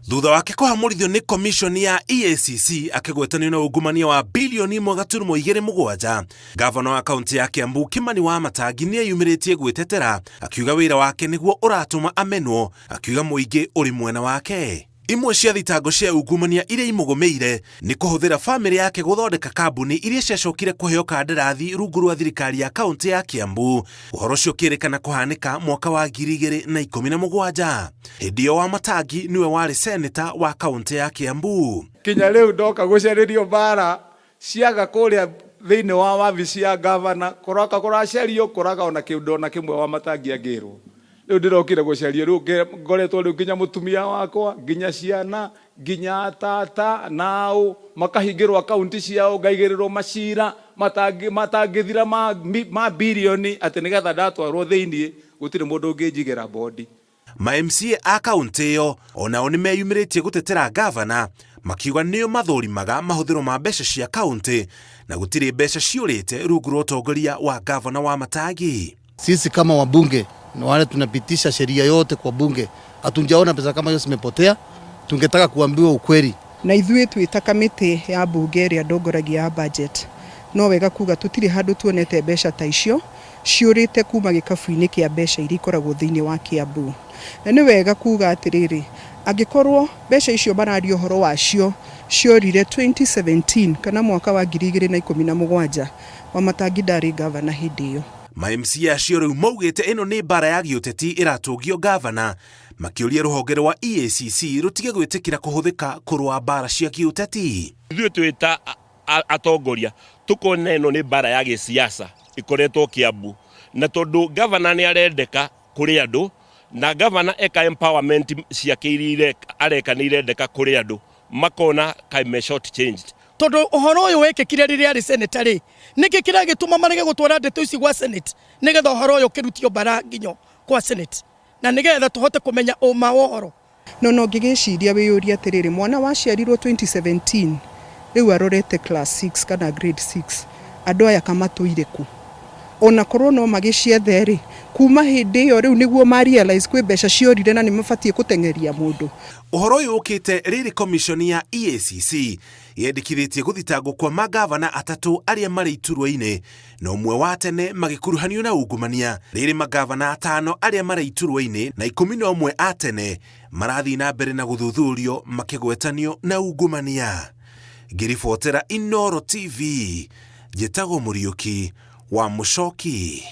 Thutha wake kũhamũrithio nĩ komishoni ya EACC akĩgwetanio na ungumania wa bilioni 1.27, gavana wa kaunti ya Kiambu Kimani Wamatangi nĩ eyumĩrĩtie gwĩtetera, akiuga wĩra wake nĩguo ũratũma amenwo, akiuga mũingĩ ũrĩ mwena wake. Imwe cia thitango cia ungumania iria imũgũmĩire nĩ kũhũthĩra famĩlĩ yake gũthondeka kambuni iria ciacokire kũheo kandarathi rungu rwa thirikari ya kaunti ya Kiambu. Ũhoro ũcio ũkĩrĩkana kũhanĩka mwaka wa 2017. Hĩndĩ ĩyo Wamatangi nĩwe warĩ seneta wa kaunti ya Kiambu. Kinya rĩu ndoka gũcarĩrio mbara ciaga kũrĩa thĩinĩ wa wabici ya gavana, kũroka kũracario kũraga ona kĩndũ ona kĩmwe Wamatangi angĩrwo. Rĩu ndĩrokire gũcario rĩu ngoretwo rĩu nginya mũtumia wakwa, nginya ciana, nginya tata nao makahingĩrwo akaunti ciao, ngaigĩrĩrwo macira matangĩthira ma bilioni atĩ nĩgetha ndatwarwo thĩinĩ gũtirĩ mũndũ ũngĩnjigĩra bodi. Ma MCA a kaunti ĩyo onao nĩ meyumĩrĩtie gũtetera gavana, makiuga nĩo mathũrimaga mahũthĩro ma mbeca cia kaunti na gũtirĩ mbeca ciũrĩte rungu rwa ũtongoria wa gavana Wamatangi. Sisi kama wabunge na wale tunapitisha sheria yote kwa bunge, hatujaona pesa kama hiyo zimepotea. Tungetaka kuambiwa ukweli. Na ithuĩ twĩ ta kamĩtĩ ya bunge ĩrĩa ndongoragia ya budget, no wega kuga tũtirĩ handũ tuonete mbeca ta icio ciũrĩte kuma gĩkabu-inĩ kĩa mbeca iria ikoragwo thĩinĩ wa Kiambu. Na nĩ wega kuga atĩrĩrĩ, angĩkorwo mbeca icio mararia ũhoro wacio ciorire 2017 kana mwaka wa 2017, Wamatangi ndarĩ gavana hĩndĩ ĩyo. Ma MCA acio rĩu maugĩte ĩno nĩ mbara ya gĩũteti ĩratũngio gavana, makĩũria rũhonge rwa EACC rũtige gwĩtĩkĩra kũhũthĩka kũrũa mbara cia gĩũteti. Ithuĩ twĩ ta atongoria tukona ĩno nĩ mbara ya gĩsiasa ĩkoretwo Kiambu, na tondũ gavana nĩ arendeka kũrĩ andũ, na gavana eka empowerment ciake iria areka nĩ irendeka kũrĩ andũ, makona kaĩ me short changed. Tondũ ũhoro ũyũ wekĩkire rĩrĩa arĩ senator rĩ, nĩkĩ kĩragĩtũma marege gũtwara ndeto ici gwa Senate, nĩgetha ũhoro ũyũ ũkĩrutio mbara nginyo kwa Senate, na nĩgetha tũhote kũmenya ũma wa ũhoro? No ngĩgĩciria wĩyũria atĩrĩrĩ, mwana waciarirwo 2017 rĩu arorete class 6 kana grade 6, andũ aya kamatũire kũ? Ona korwo no magĩciethe rĩ, kuma hĩndĩ ĩyo rĩu nĩguo ma realize kwĩ mbeca ciorire na nĩ mabatiĩ gũteng'eria mũndũ. Ũhoro ũyũ ũkĩte rĩrĩ komishoni ya EACC yendĩkithĩtie gũthitangwo kwa magavana atatũ arĩa marĩ iturwa-inĩ na ũmwe wa tene magĩkuruhanio na ungumania. Rĩrĩ magavana atano arĩa marĩ iturwa-inĩ na 11 a tene marathiĩ na mbere na gũthuthurio makĩgwetanio na ungumania. Ngĩribotera Inooro TV, njĩtagwo Mũriũki wa Mũcoki.